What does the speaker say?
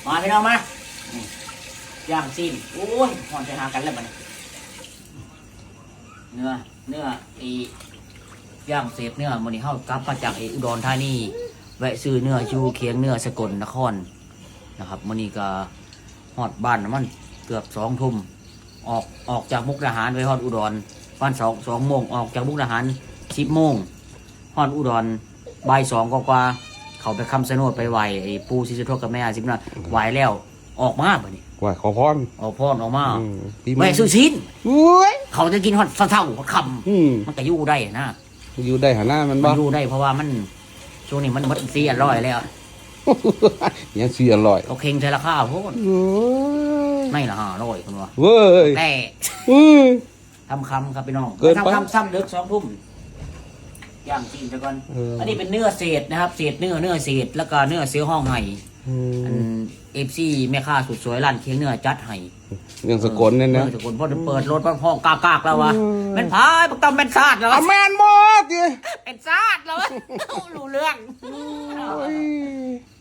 ມາພີ່ນ້ອງມາ ນີ້ ຍ່າງຊີ້ນ ໂອ້ຍ ຮ້ອນໃສ່ຫາກັນແລ້ວບັດນີ້ ເນື້ອ ເນື້ອ ອີ ຍ່າງເສດເນື້ອ. ມື້ນີ້ເຮົາກັບມາຈາກ ເອ ອຸດອນທານີ ແວະຊື້ເນື້ອຢູ່ຄຽງເນື້ອສະກົນນະຄອນນະຄັບ. ມື້ນີ້ກໍຮອດບ້ານປະມານເກືອບສອງທຸ່ມ ອອກ ອອກຈາກມຸກດາຫານໄປຮອດອຸດອນປະມານສອງ ສອງໂມງ ອອກຈາກມຸກດາຫານສິບໂມງ ຮອດອຸດອນບ່າຍສອງກວ່າໆ ເຂົ້າໄປຄຳຊະໂນດ ໄປໄຫວ້ໄອ້ປູ່ສີສຸໂທກັບແມ່ຍາສີນະ ໄຫວ້ແລ້ວອອກມາບັດນີ້ ໄຫວ້ຂໍພອນ ຂໍພອນອອກມາ ອືມ ປີໃໝ່ ໄຫວ້ຊື້ຊີ້ນ ໂອ້ຍ ເຂົາຈະກິນຮອດເຊົ້າຮອດຄ່ຳ ອືມ ມັນກໍຢູ່ໄດ້ນະ ຢູ່ໄດ້ຫັ້ນນະ ແມ່ນບໍ່ ມັນຢູ່ໄດ້ ເພາະວ່າມັນ ຊ່ວງນີ້ມັນໝົດສີ່ຮ້ອຍແລ້ວ ຍັງສີ່ຮ້ອຍ ເຂົາເຄັ່ງໃສ່ລາຄາໂພດ ໂອ້ຍ ໃນລະຫ້າຮ້ອຍເພິ່ນວ່າ ເວີຍ ແຕ່ ອືມ ຄ່ຳໆ ຄັບພີ່ນ້ອງ ເກີນໄປ ຄ່ຳໆ ເລິກສອງທຸ່ມ ຍ່າງຊີ້ນຊະກ່ອນ ເອີ ອັນນີ້ເປັນເນື້ອເສດນະຄັບ ເສດເນື້ອ ເນື້ອເສດ ແລ້ວກໍເນື້ອເສືອຮ້ອງໄຫ້ ອືມ ອັນ ເອັຟຊີ ແມ່ຄ້າສຸດສວຍຮ້ານຄຽງເນື້ອຈັດໃຫ້ ເລື່ອງສາກົນນີ້ນະ ເອີ ເລື່ອງສາກົນ ພໍເປີດລົດມາຮ້ອງກາກໆ ແລ້ວວ່າ ອືມ ແມ່ນພາຍ ບັກຕ້ອມແມ່ນຊາດແລ້ວ ອາ ແມ່ນໝົດຕິ ເປັນຊາດແລ້ວ ຮູ້ເລື່ອງ ໂອ້ຍ.